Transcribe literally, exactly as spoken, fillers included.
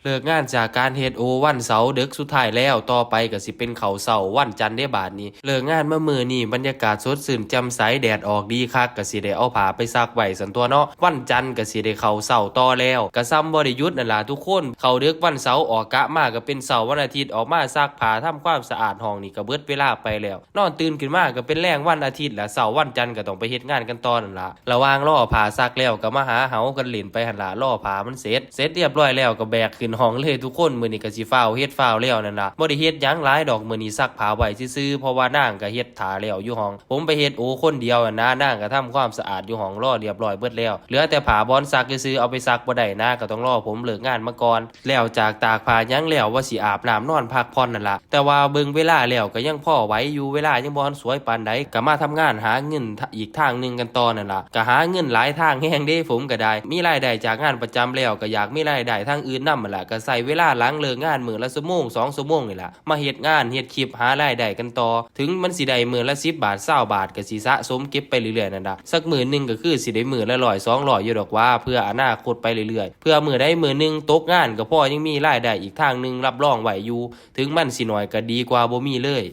เลิกงานจากการเฮ็ดโอวันเสาร์ดึกสุดท้ายแล้ว ต่อไปก็สิเป็นข้าวเช้าวันจันทร์เด้บาดนี้ เลิกงานมามื้อนี้บรรยากาศสดชื่นแจ่มใส แดดออกดีคัก ก็สิได้เอาผ้าไปซักไว้ซั้นตั่วเนาะ วันจันทร์ก็สิได้ข้าวเช้าต่อแล้ว ก็ส่ำบ่ได้หยุดนั่นล่ะทุกคน เข้าดึกวันเสาร์ออกกะมาก็เป็นเช้าวันอาทิตย์ ออกมาซักผ้าทำความสะอาดห้องนี่ก็เบิดเวลาไปแล้ว นอนตื่นขึ้นมาก็เป็นแลงวันอาทิตย์ละ เช้าวันจันทร์ก็ต้องไปเฮ็ดงานกันต่อนั่นล่ะ ระหว่างรอผ้าซักแล้วก็มาหาเหากันเล่นไปหั่นล่ะ รอผ้ามันเสร็จ เสร็จเรียบร้อยแล้วก็แบกขึ้นห้องเลยทุกคน มื้อนี้ก็สิฟ้าวเฮ็ดฟ้าวแล้วนั่นล่ะ บ่ได้เฮ็ดหยังหลายดอก มื้อนี้ซักผ้าไว้ซื่อๆ เพราะว่านางก็เฮ็ดถ่าแล้วอยู่ห้อง ผมไปเฮ็ดโอคนเดียวหั่นนะ นางก็ทำความสะอาดอยู่ห้องรอเรียบร้อยเบิดแล้ว เหลือแต่ผ้าบ่อนซักซื่อๆ เอาไปซักบ่ได้นะ ก็ต้องรอผมเลิกงานมาก่อน แล้วจากตากผ้าหยังแล้วว่าสิอาบน้ำนอนพักผ่อนนั่นล่ะ แต่ว่าเบิ่งเวลาแล้วก็ยังพอไหวอยู่ เวลายังบ่ทันสวยปานใด ก็มาทำงานหาเงินอีกทางหนึ่งกันต่อนั่นล่ะ ก็หาเงินหลายทางแฮงเด้ ผมก็ได้ มีรายได้จากงานประจำแล้ว ก็อยากมีรายได้ทางอื่นนำหั่นล่ะ ก็ใช้เวลาหลังเลิกงานมื้อละชั่วโมงสองชั่วโมงนี่ล่ะ มาเฮ็ดงานเฮ็ดคลิปหารายได้กันต่อ ถึงมันสิได้มื้อละสิบบาทซาวบาท ก็สิสะสมเก็บไปเรื่อยๆนั่นล่ะ สักมื้อหนึ่งก็คือสิได้มื้อละร้อยสองร้อยอยู่ดอกว่า เพื่ออนาคตไปเรื่อยๆ เพื่อมื้อใดมื้อหนึ่งตกงานก็พอยังมีรายได้อีกทางหนึ่งรับรองไว้อยู่ ถึงมันสิน้อยก็ดีกว่าบ่มีเลย